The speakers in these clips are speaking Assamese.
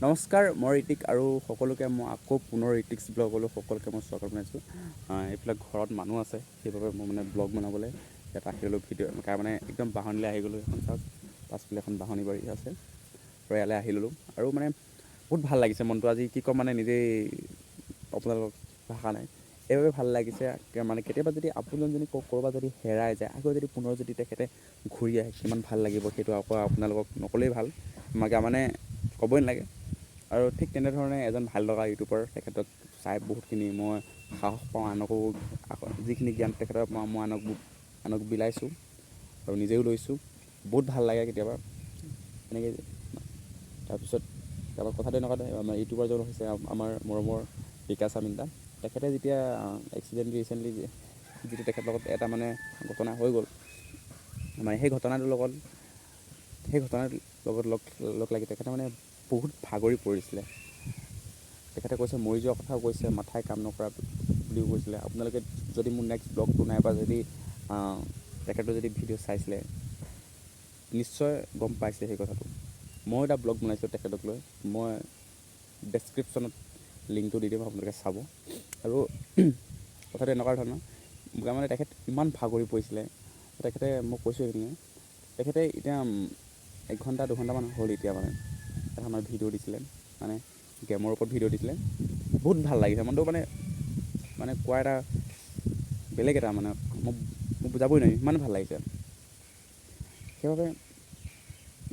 নমস্কাৰ, মই ঋতিক আৰু সকলোকে মই আকৌ পুনৰ ঋতিক্স ব্লগলৈ সকলোকে মই স্বাগত জনাইছোঁ। এইফালে ঘৰত মানুহ আছে, সেইবাবে মই মানে ব্লগ বনাবলৈ ইয়াত আহি গ'লোঁ। ভিডিঅ' মানে একদম বাহনিলৈ আহি গ'লোঁ। এখন চাওক, পাছফালে এখন বাহনি বাৰী আছে আৰু ইয়ালৈ আহি ল'লোঁ আৰু মানে বহুত ভাল লাগিছে মনটো আজি। কি ক'ম মানে, নিজেই আপোনালোকক ভাষা নাই। এইবাবে ভাল লাগিছে, মানে কেতিয়াবা যদি আপোনজন যদি ক'ৰবাত যদি হেৰাই যায়, আকৌ যদি পুনৰ যদি তেখেতে ঘূৰি আহে, কিমান ভাল লাগিব, সেইটো আকৌ আপোনালোকক নক'লেই ভাল, মানে ক'বই নালাগে। আৰু ঠিক তেনেধৰণে এজন ভাল লগা ইউটিউবাৰ, তেখেতক চাই বহুতখিনি মই সাহস পাওঁ। আনকো আকৌ যিখিনি জ্ঞান তেখেতৰ পাওঁ, মই আনক বিলাইছোঁ আৰু নিজেও লৈছোঁ। বহুত ভাল লাগে কেতিয়াবা এনেকৈ। তাৰপিছত তাৰপৰা কথাটো এনেকুৱা, আমাৰ ইউটিউবাৰজন হৈছে আমাৰ মৰমৰ বিকাশ আমিনদা। তেখেতে যেতিয়া এক্সিডেণ্ট ৰিচেণ্টলি যিটো তেখেতৰ লগত এটা মানে ঘটনা হৈ গ'ল, মানে সেই ঘটনাটোৰ লগত লগ লগ লাগি তেখেতে মানে বহুত ভাগৰি পৰিছিলে। তেখেতে কৈছে, মৰি যোৱাৰ কথাও কৈছে, মাথাই কাম নকৰা বুলিও কৈছিলে। আপোনালোকে যদি মোৰ নেক্সট ব্লগটো নাইবা যদি তেখেতৰ যদি ভিডিঅ' চাইছিলে, নিশ্চয় গম পাইছে সেই কথাটো। মই এটা ব্লগ বনাইছিলোঁ তেখেতক লৈ। মই ডেছক্ৰিপশ্যনত লিংকটো দি দিম, আপোনালোকে চাব। আৰু কথাটো এনেকুৱা ধৰণৰ, মানে তেখেত ইমান ভাগৰি পৰিছিলে, তেখেতে মই কৈছোঁ এইখিনিয়ে, তেখেতে এতিয়া 1 ঘণ্টা 2 ঘণ্টামান হ'ল এতিয়া মানে এটা আমাৰ ভিডিঅ' দিছিলে, মানে গেমৰ ওপৰত ভিডিঅ' দিছিলে। বহুত ভাল লাগিছে মনটো, মানে মানে কোৱা এটা বেলেগ এটা, মানে মই বুজাবই নোৱাৰিম, ইমান ভাল লাগিছে। সেইবাবে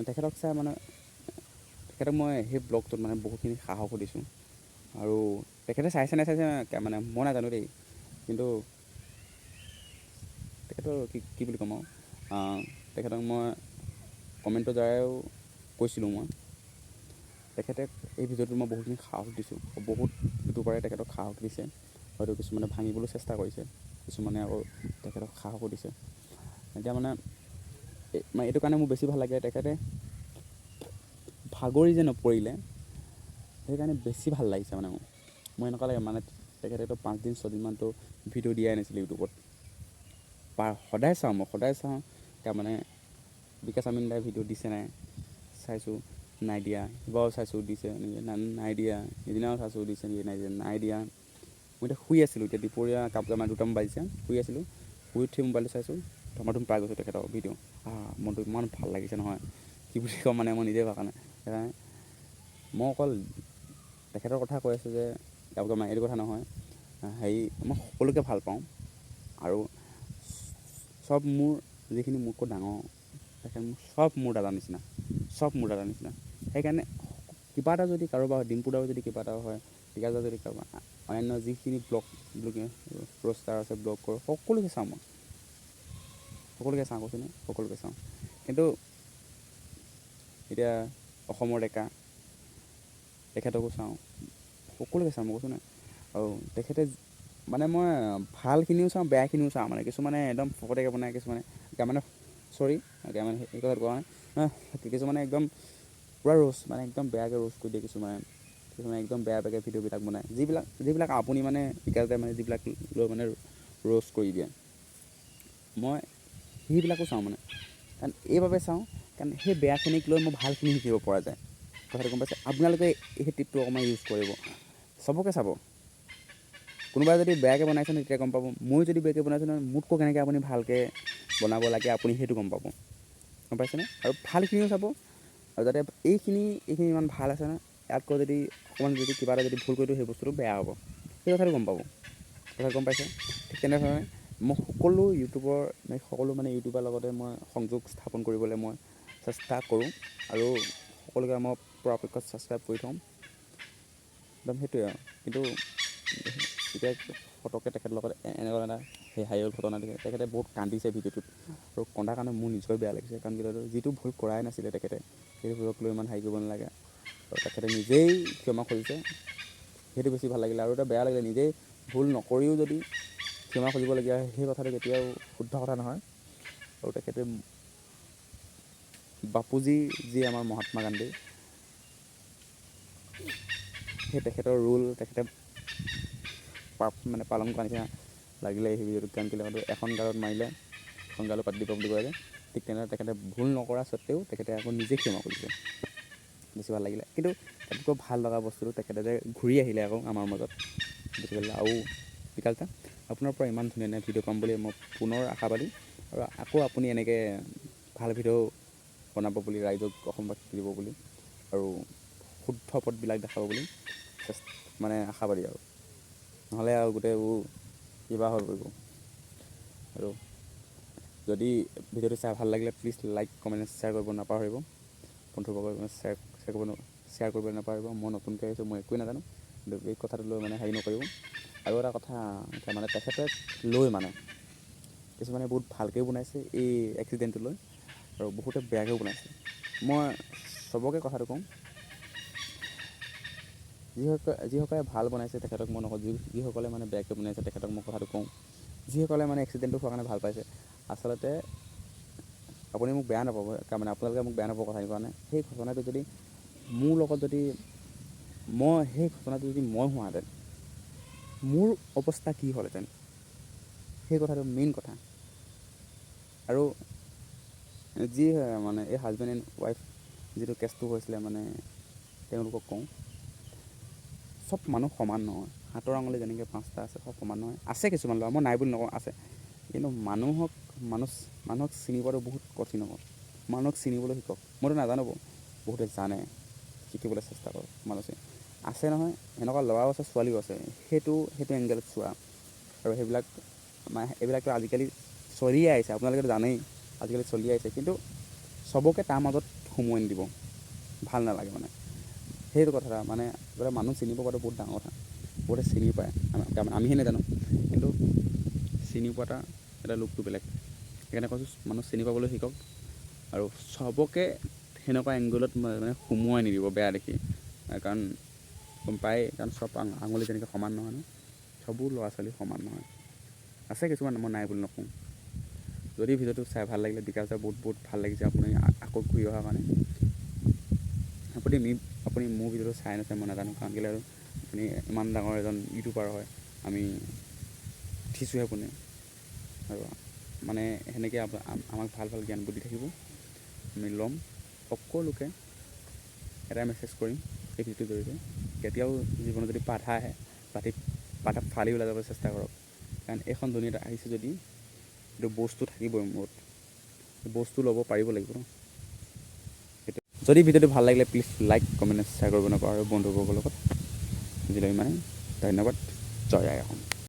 তেখেতক চাই মানে তেখেতক মই সেই ব্লগটোত মানে বহুতখিনি সাহসো দিছোঁ। আৰু তেখেতে চাইছে নাচাইছে মানে মই নাজানো দেই, কিন্তু তেখেতৰ কি কি বুলি ক'ম আৰু, তেখেতক মই কমেণ্টৰ দ্বাৰাও কৈছিলোঁ। মই তেখেতে এই ভিডিঅ'টোত মই বহুতখিনি সাহস দিছোঁ। বহুত ইউটিউবাৰে তেখেতক সাহস দিছে, হয়তো কিছুমানে ভাঙিবলৈ চেষ্টা কৰিছে, কিছুমানে আকৌ তেখেতক সাহসো দিছে। এতিয়া মানে মানে এইটো কাৰণে মোৰ বেছি ভাল লাগে, তেখেতে ভাগৰি যে নপৰিলে, সেইকাৰণে বেছি ভাল লাগিছে। মানে মোৰ এনেকুৱা লাগে, মানে তেখেতেতো 5 দিন 6 দিনমানতো ভিডিঅ' দিয়াই নাছিলে ইউটিউবত। সদায় চাওঁ, মই সদায় চাওঁ, তাৰমানে বিকাশ আমিন দাই ভিডিঅ' দিছে নাই চাইছোঁ, নাই দিয়া। কিবাও চাইছোঁ, দিছে নেকি, নাই দিয়া। সেইদিনাও চাইছোঁ, দিছে নেকি, নাই দিয়া, নাই দিয়া। মই এতিয়া শুই আছিলোঁ, এতিয়া দুপৰীয়া কাপ মানে 2টামান বাজিছে, শুই আছিলোঁ। শুই উঠি মোবাইলটো চাইছোঁ, ধমাধুম পাই গৈছোঁ তেখেতৰ ভিডিঅ'। মনটো ইমান ভাল লাগিছে নহয়, কি বুলি ক'ম, মানে মই নিজে ভাষা নাই। সেইকাৰণে মই অকল তেখেতৰ কথা কৈ আছোঁ যে তেওঁলোকে মানে এইটো কথা নহয়, হেৰি মই সকলোকে ভাল পাওঁ। আৰু চব মোৰ যিখিনি মোতকৈ ডাঙৰ, তেখেত মোৰ চব মোৰ দাদাৰ নিচিনা, চব মোৰ দাদাৰ নিচিনা। সেইকাৰণে কিবা এটা যদি কাৰোবাৰ, ডিম্পু দাও যদি কিবা এটা হয়, বিকাশ দা যদি কাৰোবাৰ, অন্যান্য যিখিনি ব্লগ ৰ'ষ্টাৰ আছে, ব্লগ কৰোঁ, সকলোকে চাওঁ মই, সকলোকে চাওঁ, কৈছোঁ নহয়, সকলোকে চাওঁ। কিন্তু এতিয়া অসমৰ ডেকা, তেখেতকো চাওঁ, সকলোকে চাওঁ মই, কৈছোঁ নহয়। আৰু তেখেতে মানে মই ভালখিনিও চাওঁ, বেয়াখিনিও চাওঁ। মানে কিছুমানে একদম ফকতীয়াকৈ বনায়, কিছুমানে মানে, চৰি, মানে সেই কথাটো কোৱা নাই, কিছুমানে একদম পূৰা ৰ'ষ্ট, মানে একদম বেয়াকৈ ৰ'ষ্ট কৰি দিয়ে। কিছুমানে কিছুমানে একদম বেয়া বেয়াকৈ ভিডিঅ'বিলাক বনায়, যিবিলাক যিবিলাক আপুনি মানে বিকাশ দাই মানে যিবিলাক লৈ মানে ৰ'ষ্ট কৰি দিয়ে, মই সেইবিলাকো চাওঁ। মানে কাৰণ এইবাবে চাওঁ, কাৰণ সেই বেয়াখিনিক লৈ মই ভালখিনি শিকিব পৰা যায়। কথাটো গম পাইছে? আপোনালোকে এই টিপটো অকণমান ইউজ কৰিব। চবকে চাব, কোনোবাই যদি বেয়াকৈ বনাইছে নহয়, তেতিয়া গম পাব। মই যদি বেয়াকৈ বনাইছোঁ নহয়, মোতকৈ কেনেকৈ আপুনি ভালকৈ বনাব লাগে, আপুনি সেইটো গম পাব। গম পাইছেনে? আৰু ভালখিনিও চাব, আৰু যাতে এইখিনি এইখিনি ইমান ভাল আছে নহয়, ইয়াতকৈ যদি অকণমান যদি কিবা এটা যদি ভুল কৰি দিওঁ, সেই বস্তুটো বেয়া হ'ব, সেই কথাটো গম পাব। কথা গম পাইছে? ঠিক তেনেধৰণে মই সকলো ইউটিউবৰ, সকলো মানে ইউটিউবাৰ লগতে মই সংযোগ স্থাপন কৰিবলৈ মই চেষ্টা কৰোঁ আৰু সকলোকে মই পৰাপক্ষত ছাবস্ক্ৰাইব কৰি থওঁ একদম, সেইটোৱে আৰু। কিন্তু এতিয়া ফটককৈ তেখেতৰ লগত এনেকুৱা এটা সেই হাই ঘটনা দেখে, তেখেতে বহুত কান্দিছে ভিডিঅ'টোত আৰু কন্দাৰ কাৰণে মোৰ নিজৰে বেয়া লাগিছে। কাৰণ কিয়, যিটো ভুল কৰাই নাছিলে তেখেতে, সেইটো ভুলক লৈ ইমান হেৰি কৰিব নালাগে। আৰু তেখেতে নিজেই ক্ষমা খুজিছে, সেইটো বেছি ভাল লাগিলে। আৰু এটা বেয়া লাগিলে, নিজেই ভুল নকৰিও যদি ক্ষমা খুজিবলগীয়া হয়, সেই কথাটো কেতিয়াও শুদ্ধ কথা নহয়। আৰু তেখেতে বাপুজী, যি আমাৰ মহাত্মা গান্ধী, সেই তেখেতৰ ৰোল তেখেতে মানে পালন কৰা নিচিনা লাগিলে এই ভিডিঅ'টোত। কাৰণ কেলৈ, এখন গালত মাৰিলে এখন গালো পাতি দিব বুলি কয় যে, ঠিক তেনেদৰে তেখেতে ভুল নকৰা স্বত্তেও তেখেতে আকৌ নিজে ক্ষমা খুজিছে। বেছি ভাল লাগিলে। কিন্তু তাতকৈ ভাল লগা বস্তুটো তেখেতে যে ঘূৰি আহিলে আকৌ আমাৰ মাজত, বেছি ভাল লাগিলে। আৰু বিকাশ দা, আপোনাৰ পৰা ইমান ধুনীয়া ধুনীয়া ভিডিঅ' পাম বুলি মই পুনৰ আশাবাদী। আৰু আকৌ আপুনি এনেকৈ ভাল ভিডিঅ' বনাব বুলি, ৰাইজক, অসমবাসীক দিব বুলি আৰু শুদ্ধ পথবিলাক দেখাব বুলি মানে আশাবাদী। আৰু নহ'লে আৰু গোটেইবোৰ কিবা হৈ পৰিব। আৰু যদি ভিডিঅ'টো চাই ভাল লাগিলে, প্লিজ লাইক, কমেণ্ট, শ্বেয়াৰ কৰিব নাপাহৰিব। বন্ধুবৰ্গৰ শ্বেয়াৰ শ্বেয়াৰ কৰিব শ্বেয়াৰ কৰিব নাপাহৰিব। মই নতুনকৈ আহিছোঁ, মই একোৱেই নাজানো, কিন্তু এই কথাটো লৈ মানে হেৰি নকৰিব। আৰু এটা কথা, মানে তেখেতে লৈ মানে কিছুমানে বহুত ভালকৈও বনাইছে এই এক্সিডেণ্টটো লৈ আৰু বহুতে বেয়াকৈও বনাইছে। মই চবকে কথাটো কওঁ, যিসকলে ভাল বনাইছে তেখেতক মই নকওঁ, যিসকলে মানে বেয়াকৈ বনাইছে তেখেতক মই কথাটো কওঁ। যিসকলে মানে এক্সিডেণ্টটো হোৱাৰ কাৰণে ভাল পাইছে, আচলতে আপুনি মোক বেয়া নাপাব, মানে আপোনালোকে মোক বেয়া নাপাব কথাটোৰ কাৰণে। সেই ঘটনাটো যদি মোৰ লগত যদি মই সেই ঘটনাটো যদি মই হোৱাহেঁতেন, মোৰ অৱস্থা কি হ'লহেঁতেন, সেই কথাটো মেইন কথা। আৰু যি মানে এই হাজবেণ্ড এণ্ড ৱাইফ যিটো কেছটো হৈছিলে, মানে তেওঁলোকক কওঁ, চব মানুহ সমান নহয়। হাতৰ আঙুলি যেনেকৈ পাঁচটা আছে, চব সমান নহয়। আছে কিছুমান ল'ৰা, মই নাই বুলি নকওঁ, আছে। কিন্তু মানুহক চিনি পোৱাটো বহুত কঠিন হ'ব। মানুহক চিনিবলৈ শিকক। মইতো নাজানো বাৰু, বহুতে জানে, শিকিবলৈ চেষ্টা কৰক। মানুহ চিনি আছে নহয়, এনেকুৱা ল'ৰাও আছে, ছোৱালীও আছে। সেইটো এংগেলত চোৱা। আৰু সেইবিলাক মানে এইবিলাকতো আজিকালি চলিয়ে আহিছে, আপোনালোকেতো জানেই, আজিকালি চলি আহিছে। কিন্তু চবকে তাৰ মাজত সুমুৱাই নিদিব, ভাল নালাগে। মানে সেইটো কথা এটা, মানে বোলে মানুহ চিনি পোৱাটো বহুত ডাঙৰ কথা। বহুতে চিনি পায়, আমিহে নাজানো। কিন্তু চিনি পোৱা এটা লোকটো বেলেগ। সেইকাৰণে কৈছোঁ, মানুহ চিনি পাবলৈ শিকক আৰু চবকে সেনেকুৱা এংগলত মানে সুমুৱাই নিদিব বেয়া দেখি। কাৰণ গম পায়, কাৰণ চব আঙুলি যেনেকৈ সমান নহয় ন, চববোৰ ল'ৰা ছোৱালী সমান নহয়। আছে কিছুমান, মই নাই বুলি নকওঁ। যদি ভিডিঅ'টো চাই ভাল লাগিলে, বিকাশ দা, বহুত বহুত ভাল লাগিছে আপুনি আকৌ ঘূৰি অহাৰ কাৰণে। আপুনি মোৰ ভিডিঅ'টো চাই নাচাই মই নাজানো, কাৰণ কেলৈ আৰু আপুনি ইমান ডাঙৰ এজন ইউটিউবাৰ হয়, আমি উঠিছোঁহে পোনে। আৰু মানে সেনেকৈ আমাক ভাল ভাল জ্ঞান বুদ্ধি থাকিব, আমি ল'ম। সকলোকে এটাই মেছেজ কৰিম এই ভিডিঅ'টোৰ জৰিয়তে, কেতিয়াও জীৱনত যদি বাধা আহে, বাধা ফালি ওলাই যাব চেষ্টা কৰক। কাৰণ এইখন দুনিয়াত আহিছে যদি এইটো বস্তু থাকিবই মূৰত, বস্তু ল'ব পাৰিব লাগিব ন। যদি ভিডিঅ'টো ভাল লাগিলে, প্লিজ লাইক, কমেণ্ট, শ্বেয়াৰ কৰিব নাপাহৰিব বন্ধুবৰ্গৰ লগত। আজিলৈ ইমানেই, ধন্যবাদ। জয় আই অসম।